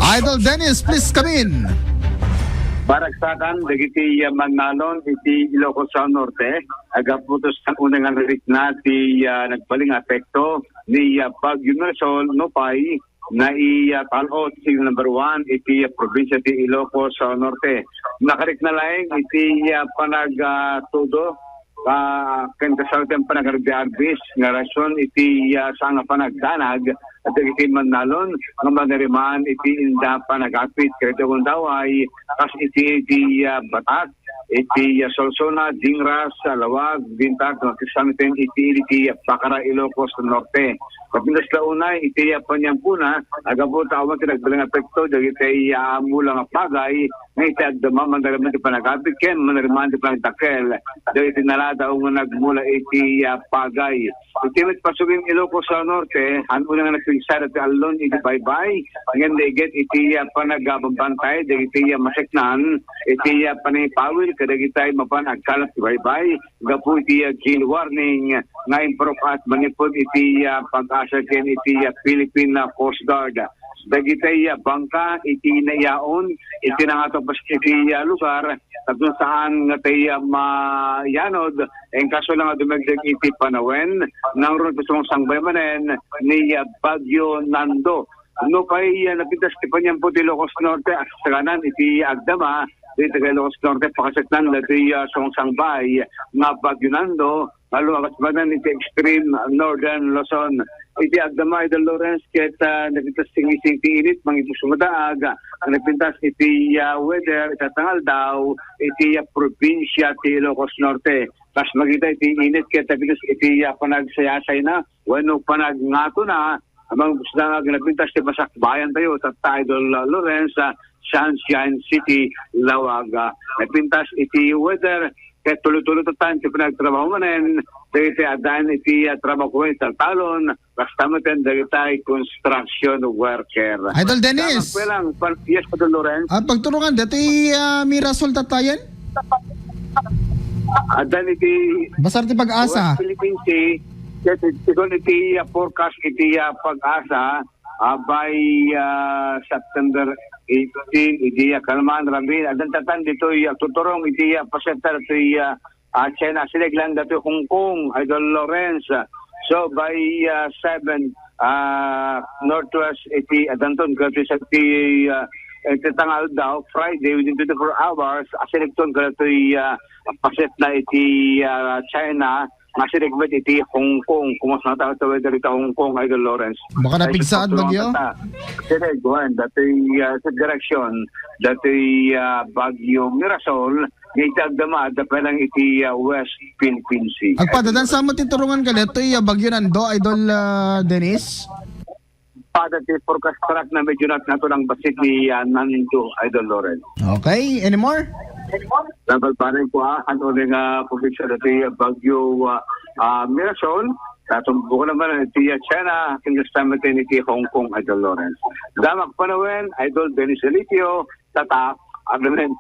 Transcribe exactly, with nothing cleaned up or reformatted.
Idol Dennis, please come in. Baragsakan dagiti, ah, mannalon iti Ilocos Norte. Agaputos na unay nga narikna ti, ah, nagbalin nga epekto ni, ah, Bagyo Mirasol, nupay naital-ot, signal number one, iti, ah, probinsya ti Ilocos, ah, Norte. Nakarikna laeng iti, ah, panag, ah, tudo, ah, ken kasano ti panag-arbis nga rason iti, ah, saan nga panagdanag dagiti mannalon nga maniriman iti inda panagapit. Kadagiti gundaway, kas iti, iti, ah, Batac, iti, ah, Solsona, Dingras, ah, Laoag, Bintak, nga kasano iti, iti, iti, ah, Bacara, Ilocos Norte. Napintas la unay iti, ah, paniampona, agapu ta awan ti nagbalin nga epekto dagiti, ah, mula nga pagay, nga iti agdama, maniriman ti panagapit ken maniriman ti panagdakkel dagiti naladaw nga nagmula iti, ah, pagay. Iti met pasugin Ilocos Norte, han-una nga nagpigsa ti allon iti baybay, ngem naiget iti, ah, panagabambantay dagiti, ah, maseknan iti, ah, panangipawil kadagiti mapan agkalap ti baybay gapu iti, ah, gale warning nga improk-at manipud iti, ah, PAGASA ken iti, ah, Philippine, ah, Coast Guard. Dagiti, ah, bangka iti naiyaon iti nangato pas iti, ah, lugar, tapno saan nga ti, ah, mayanod, en kaso lang nga dumagdag iti panawen, nangruno ti sumangsangbayan manen ni, ah, Bagyo Nando. Nupay, ah, napintas ti paniampo ti Ilocos Norte, agsaganan iti agdama, iti taga Ilocos Norte, pakaseknan dati, ah, sumangsangbayan nga Bagyo Nando, nga lumagas manen iti extreme northern Luzon. Iti agdama, Idol Lawrence, ket, ah, napintas ti ngising ti init, mangipuso nga daag, ah, napintas iti, ah, weather, iti tangaldaw, iti, ah, probinsya ti Ilocos Norte. Kas makita iti init, ket napintas iti, ah, panagsayasayna, wenno panagngatona, amang gusto nga napintas ti masakbayan tayo, tatta, Idol, ah, Lawrence, ah, Sunshine City, Laoag. Napintas iti weather, ket tuloy-tuloy tatta ti panagtrabaho manen, dagiti addaan iti, ah, trabaho iti taltalon, basta maten dagiti construction worker. Idol Dennis. Salamat, kuya lang. Pan-, yes, Idol Lawrence. Ah, pagturungan, dati, ah, Mirasol tattayen? Addaan iti Basar ti PAGASA. West Philippine Sea, yes, sigun iti, ah, forecast iti, ah, PAGASA, ah, by, ah, September eighteen, iti, ah, Kalman, Rabin, addaan tatta ditoy, ah, tuturong iti, ah, paset ditoy, ah, ah, China, asideg lang ditoy Hong Kong, Idol Lawrence. So, by, ah, seven, ah, northwest iti, addaan ton, kaditoy sa ti, ah, iti tangaldaw, Friday, within twenty-four hours, asidegton kaditoy, ah, paset na iti, ah, China, nga asideg met iti Hong Kong. Kumusta na tayo sa weather iti Hong Kong, Idol Lawrence? Baka napigsaad bagyo? Asideg, wen, dati, ah, sa direksyon, dati, ah, Bagyo Mirasol, nga iti agdama, adda pa lang iti, ah, West Philippine Sea. Agpadadan sa mo ti turungan ka dito, iya Bagyo Nando, Idol, ah, Dennis? Pada ti forecast track na medyo nat-, nato lang basit ni, ah, Nando, Idol Lawrence. Okay, anymore? Nabalbarin ko, ah, ano nga probinsya dati, ah, Bagyo, ah, ah, Mirasol, natumbo ko naman iti, ah, China, kinastamit iti Hong Kong, Idol Lawrence. Damak panawen, Idol Dennis Elitio, tatak, Amen.